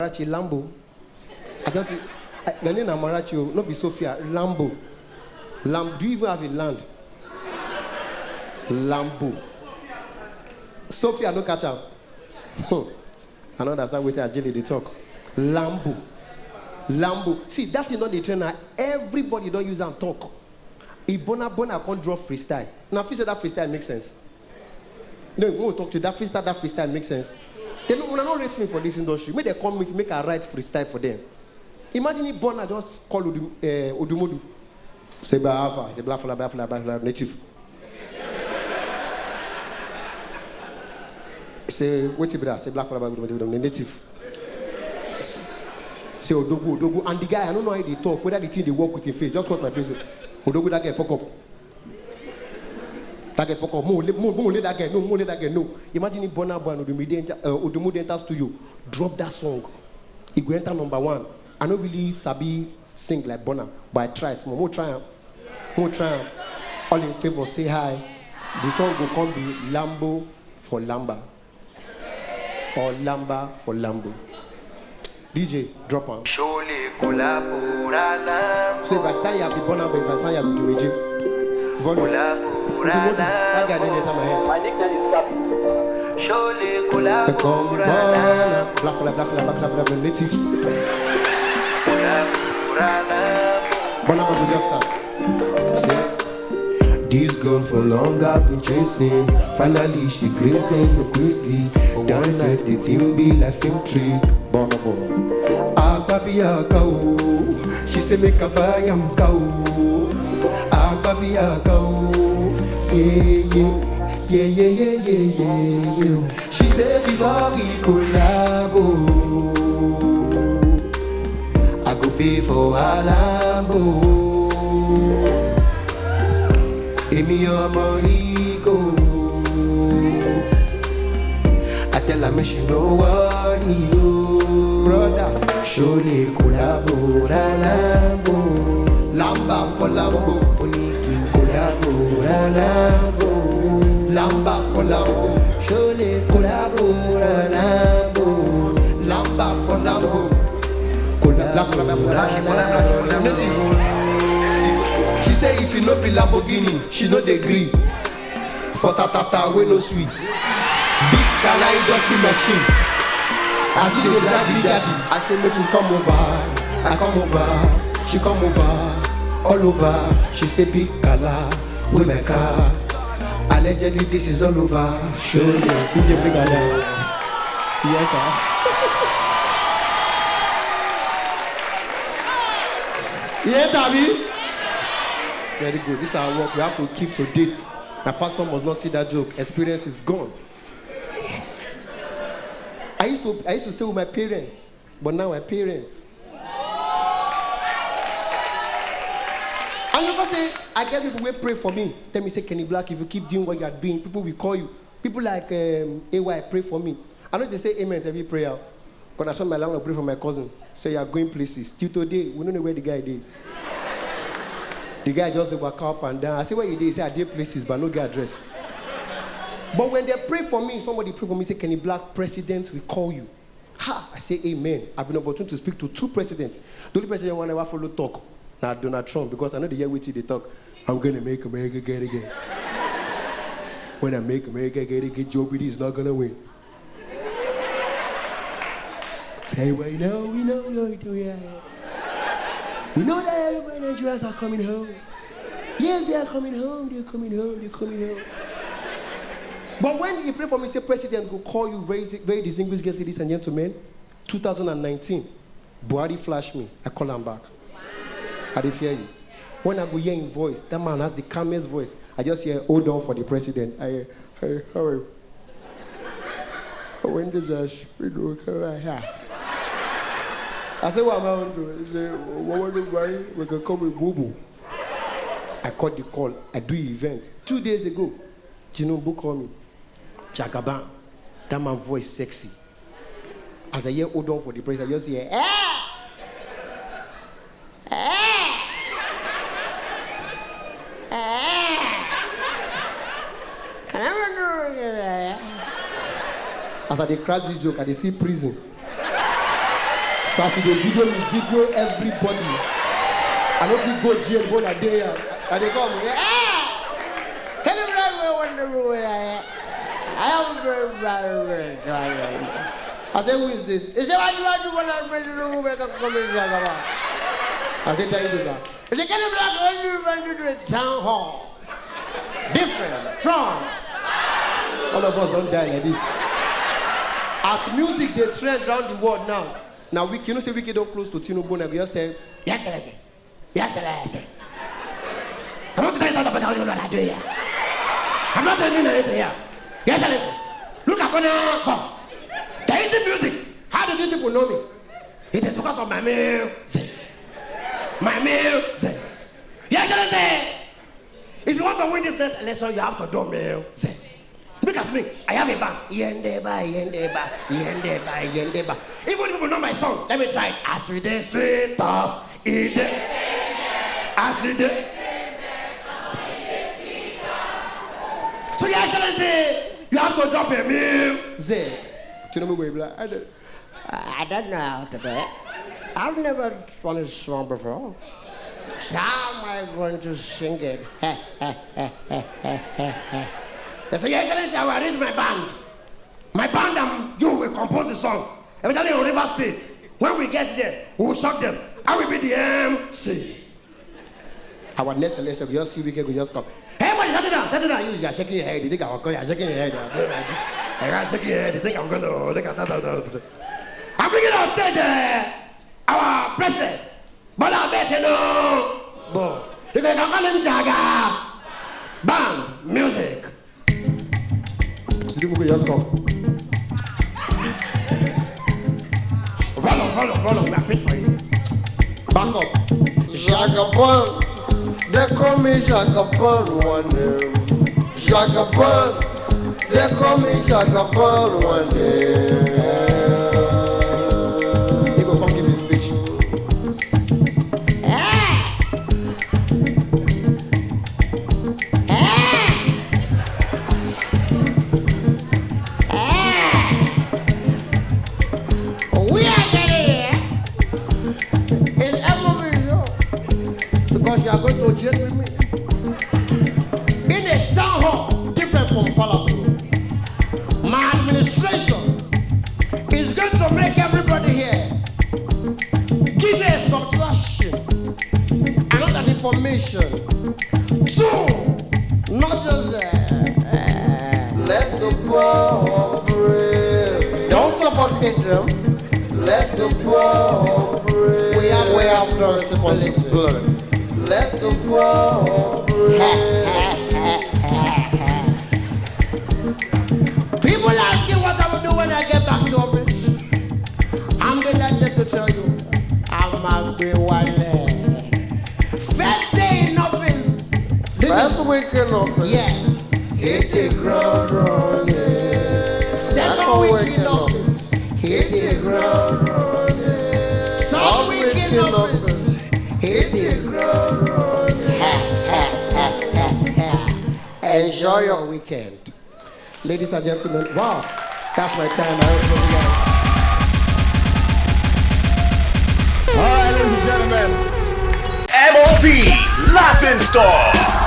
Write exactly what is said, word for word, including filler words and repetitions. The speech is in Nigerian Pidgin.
Amarachi, Lambo. I just say, I, your name na Amarachi o, no be Sophia, Lambo. Lam, do you even have a land? Lambo. Sophia no catch am. Hmm. I no understand wetin Ajele dey talk. Lambo. Lambo. See, that thing don dey trend now. Everybody don use am talk. If Burna Burna come drop freestyle. Now, if you say that freestyle make sense. No, we won't talk to that freestyle, that freestyle make sense. They no, una no rate me for this industry. Make they come meet, make I write freestyle for them. Imagine if Burna just call Odu, uh, Odumodu. Say, "Ba Alpha," say, "Black fella, black fella, black fella, native." Say, "Wait a minute," say, "Black fella, black fella, native." Say, "Odogwu, Odogwu." And the guy, I don't know how they talk, whether the thing they work with his face. Just watch my face. "Odogwu, that guy fuck up." That guy fuck up. Mo, mo, mo, let that guy know. Mo, let that guy know. Imagine if Burna Boy and Odumodu enter, uh, Odumodu enter studio, drop that song. He go enter number one. I no really sabi sing like Burna, but I try small. Mo try am. Mo try am. All in favor, say hi. The song go come be Lambo for Lamba. Or Lamba for Lambo. D J, drop am. Surely collabo, Lambo. So if I start, you have the Burna, but if I start, you have the Dumeji. Volume. Collabo, Odumodu, that guy didn't enter my head. My nickname is Papi. Surely collabo, They call me Burna. Black fella, black fella, black fella, black fella, native. Burna Boy just start. Say, this girl for long I've been chasing. Finally she grace me, me quickly. One night the thing be like film trick. Burna Boy. Agbabiaka o, she say make I buy am cow. Agbabiaka o, yeah yeah yeah yeah yeah yeah yeah yeah. She say before we collabo, I go pay for her Lambo. Èmi ọmọ Igbo. I tell her make she no worry o. Brother, surely collabo, Lambo. Lamba for Lambo. Collabo, Lambo. Lamba for Lambo. Surely collabo, Lambo. Lamba for Lambo. Collabo, Lambo. Native. She say if you no be Lamborghini, she no dey gree. For tatata wey no sweet. Big Kala industry machine. As you dey drive Big Daddy, I say make she come over. I come over. She come over. All over. She say Big Kala wey my car. Allegedly this is all over. Show me. D J Big Kala. Yes, sir. Yeah, Dabi. Very good. This is our work. We have to keep to date. My pastor must not see that joke. Experience is gone. I used to I used to stay with my parents, but now my parents. And because say I get people wey pray for me, tell me say, "Kenny Black, if you keep doing what you are doing, people will call you." People like um, A Y pray for me. I know they say amen to every prayer. But I saw my landlord pray for my cousin. Say you are going places. Till today, we don't know where the guy dey. The guy just dey waka up and down. I say, "Where you dey?" He say, "I dey places, but no get address." But when they pray for me, somebody pray for me, say, "Kenny Black, president will call you." Ha! I say, "Amen." I've been opportune to speak to two presidents. The only president I never follow talk na Donald Trump, because I know the year wetin dey talk. "I'm gonna make America great again." When I make America great again, Joe Biden is not gonna win. Say, "We know, we know, we know, we know, yeah. We know that everybody in Nigerians are coming home. Yes, they are coming home, they're coming home, they're coming home." But when he pray for me, say, "President go call you, very, very distinguished guest, ladies and gentlemen." Two thousand and nineteen, Buhari flash me. I call am back. I dey fear you. When I go hear him voice, that man has the calmest voice. I just hear, "Hold on for the president." I hear, "Hey, how are you?" When did I speak to her? I say, "What am I on to?" He say, "What want to buy? We can come with Bubu." I cut the call. I do event. Two days ago, Tinubu call me. Jagaban. That man voice sexy. As I hear, "Hold on for the president," I just hear, "Eh! Eh! Eh!" As I dey crack this joke, I dey see prison. But you dey video me, video everybody. I no fit go jail, go na dey here. I dey come. Yeah. Tell him that way, one day, way, I, I am very, very, very tired. I say, "Who is this?" He say, "What do I do when I'm ready to move? I can come in here, come on." I say, "Thank you, sir." He say, "Tell him that one day, one day, do a town hall." Different from all of us don die like this. As music dey trend round the world now, now Wike, you know say Wike don close to Tinubu, na go just tell, "Your Excellency, Your Excellency, I'm not telling you about how you know that day here. I'm not telling you anything here. Your Excellency, look upon now, but there is music. How do these people know me? It is because of my music. My music. Your Excellency, if you want to win this next election, you have to do music." Look at me. I have a band. Yendeba, yendeba, yendeba, yendeba. Even if people know my song, let me try it. As we dey sweet us, e dey. As we dey. So, Your Excellency, you have to drop a music. Tinubu go be like, "I don't, I don't know how to do it. I've never done this song before. So how am I going to sing it?" They say, "Your Excellency, I will arrange my band. My band and you will compose the song. Eventually in River State. When we get there, we will shock them. I will be the M C." Our next election, we just see Wike, we just come. "Everybody, settle down, settle down. You, you are shaking your head. You think I will call you? You are shaking your head. You are shaking your head. You think I'm going to look at that?" I'm bringing on stage, uh, our president, Bola Ahmed Tinubu. You can call him Jaga. Band, music. Tinubu go just come. Volume, volume, volume. We are paid for it. Back up. Jagaban, they call me Jagaban one day. Jagaban, they call me Jagaban one day. He go come give his speech. We are getting here in M O B show because you are going to jail with me. In a town hall, different from Falafel. My administration is going to make everybody here give a subtraction, another information. Two, not just, uh, uh, let the poor breathe. Don't support Hitler. Let the poor breathe. We have, we have no responsibility. Let the poor breathe. People asking what I will do when I get back to office. I'm delighted to tell you, I'm a Wale. First day in office. This is first week in office. Yes. Hit the ground running. Second week in office. Hit the ground running. Third week in office. Hit the ground running. Enjoy your weekend. Ladies and gentlemen, wow, that's my time. I hope you guys. All right, ladies and gentlemen. M O B Laughing Stock.